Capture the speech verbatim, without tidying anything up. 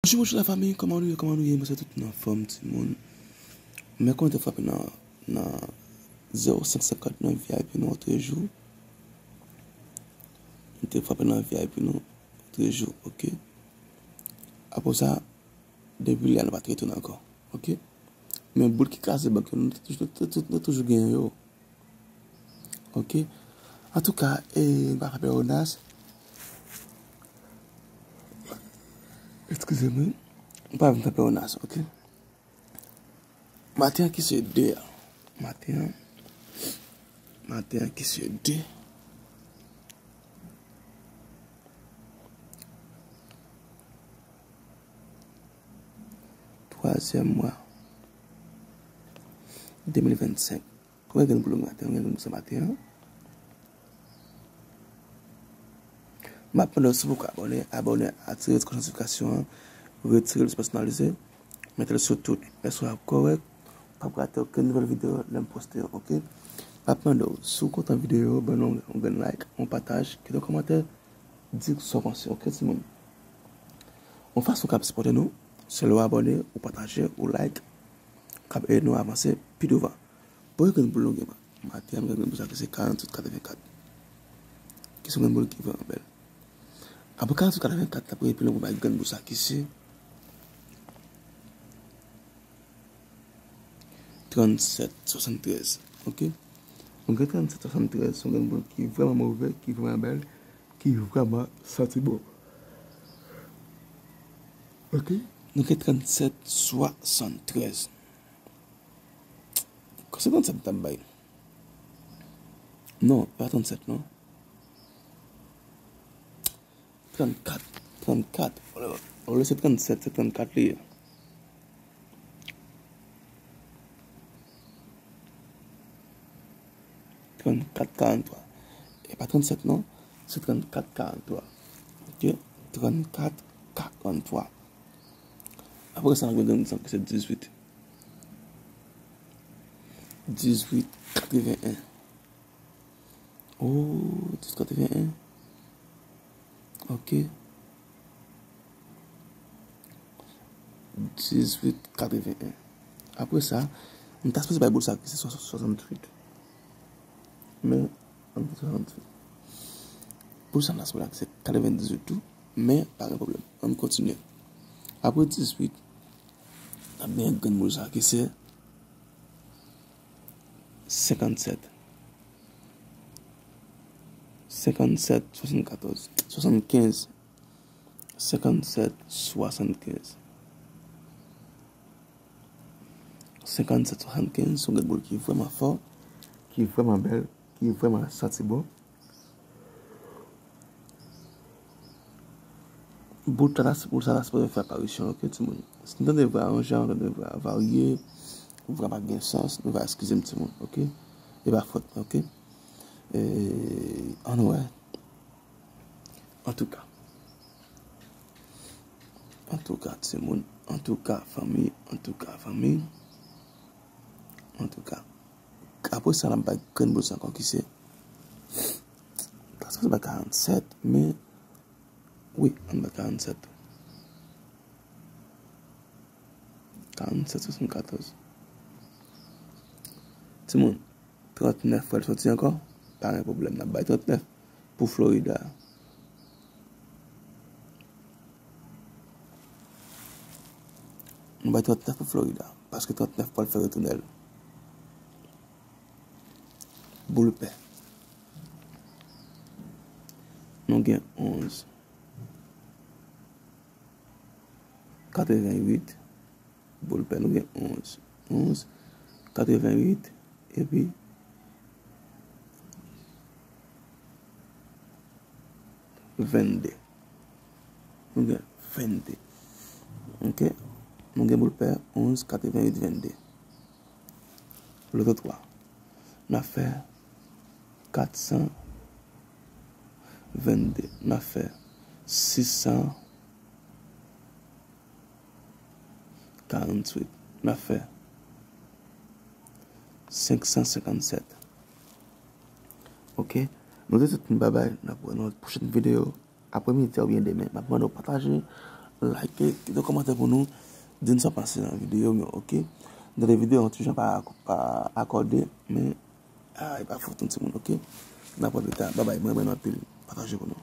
Bonjou, bonjou lafanmi, kòman nou ye, kòman nou ye? Mwen se tout moun anfòm, timoun. Men kòman te frape nan, nan zewo senk senkant nan V I P nou trejou. Nou te frape nan V I P nou trejou, oke. Apre sa, depi lè a nou pa t retounen ankò, oke. Men boul ki kraze bank yo, nou te toujou, nou te, nou te toujou genyen yo. Oke. Antouka, e, m pa frape Onas. Eskize mwen. M pa vin frape Onas, oke. Maten an ki se de a. Maten an. Maten an ki se de. Twazyèm mwa de mil vennsenk. Ou gen grenn boul maten, ou gen grenn boul sa maten an. M ap mande w si w poko abòne, abòne, aktive ti klòch notifikasyon an, retire l sou pèsonalize, mete l sou tout. Lè son an ap kòrèk, w p ap rate okenn nouvèl videyo lè m poste yo, oke? M ap mande w, si w kontan videyo, ban nou yon grenn like, yon pataj, kite yon kòmantè, di sa w panse, oke, timoun? Yon fason w ka sipòte nou, se lè w abòne, ou pataje, ou like, k ap ede nou avanse pi douvan. Bon, yon grenn boul nou gen, maten an, m gen grenn boul sa ki se karanntuit katrevenkat. Ki se yon grenn boul ki vrèman bèl. Apre karanntuit katrevenkat la, premye pil nou bay grenn boul sa ki se trannsèt swasanntrèz, oke? Nou gen trannsèt swasanntrèz, se yon grenn boul ki vrèman move, ki vrèman bèl, ki vrèman santi bon. Oke? Nou gen trannsèt swasanntrèz. Kòman se trannsèt m t ap bay? Non, pa trannsèt, non. Trannkat, trannkat. Olè, olè se trannsèt, se trannkat li ye. Trannkat karantwa. E pa trannsèt non, se trannkat karantwa. Oke? Trannkat karantwa. Apre sa, nou gen yon ki se dizuit. Dizuit katreven en. Oh, dizuit katreven en. Oke. Dizuit katreven en. Apre sa, m ta sipoze bay boul sa ki se swa-, swasanntuit. Men, ann fè swasanntuit. Boul sa m ta sipoze bay ki se katrevendizuit tou. Men, pa gen pwoblèm. Ann kontinye. Apre dizuit, n ap gen grenn boul sa ki se senkannsèt. Senkannsèt, swasannkatòz, swasannkenz. Senkannsèt, swasannkenz. Senkannsèt, swasannkenz, se yon grenn boul ki vrèman fò, ki vrèman bèl, ki vrèman santi bon. Boul sa, boul sa sipoze fè aparisyon, oke, timoun? Si n tande vwa an jan, tande vwa varye, vwa pa gen sans, nou va eskize m, timoun, oke? E pa fòt mwen, oke? E, ann wè. Antouka. Antouka, timoun. Antouka, fanmi. Antouka, fanmi. Antouka. Apre sa, n ap bay grenn boul sa ankò ki se. Paske se bay karannsèt, men. Wi, ann bay karannsèt. Karannsèt swasannkatòz. Timoun, trannèf pral soti ankò? Pa gen pwoblèm, n ap bay trannèf pou Florida. Nou bay trannèf pou Florida, paske trannèf pral fè retounen l. Boul pè. Nou gen onz. Katrevennuit. Boul pè, nou gen onz. Onz, katrevennuit, epi vennde. Nou gen vennde. Oke? Nou gen boul pè onz, katrevennuit, vennde. Loto twa. N ap fè kat san vennde. N ap fè sis san karantuit. N ap fè senk san senkannsèt. Oke? Nou te tout moun babay. N ap wè nan yon pwochèn videyo. Aprè midi a oubyen demen. M ap mande w pataje, Like, kite yon kòmantè pou nou. Di n sa w panse nan videyo m yo, ok? Gade videyo an ti jan pa, pa akòde, men, ah, e pa fòt nou timoun, ok? N ap wè pita. Babay, mwen renmen nou anpil. Pataje pou nou.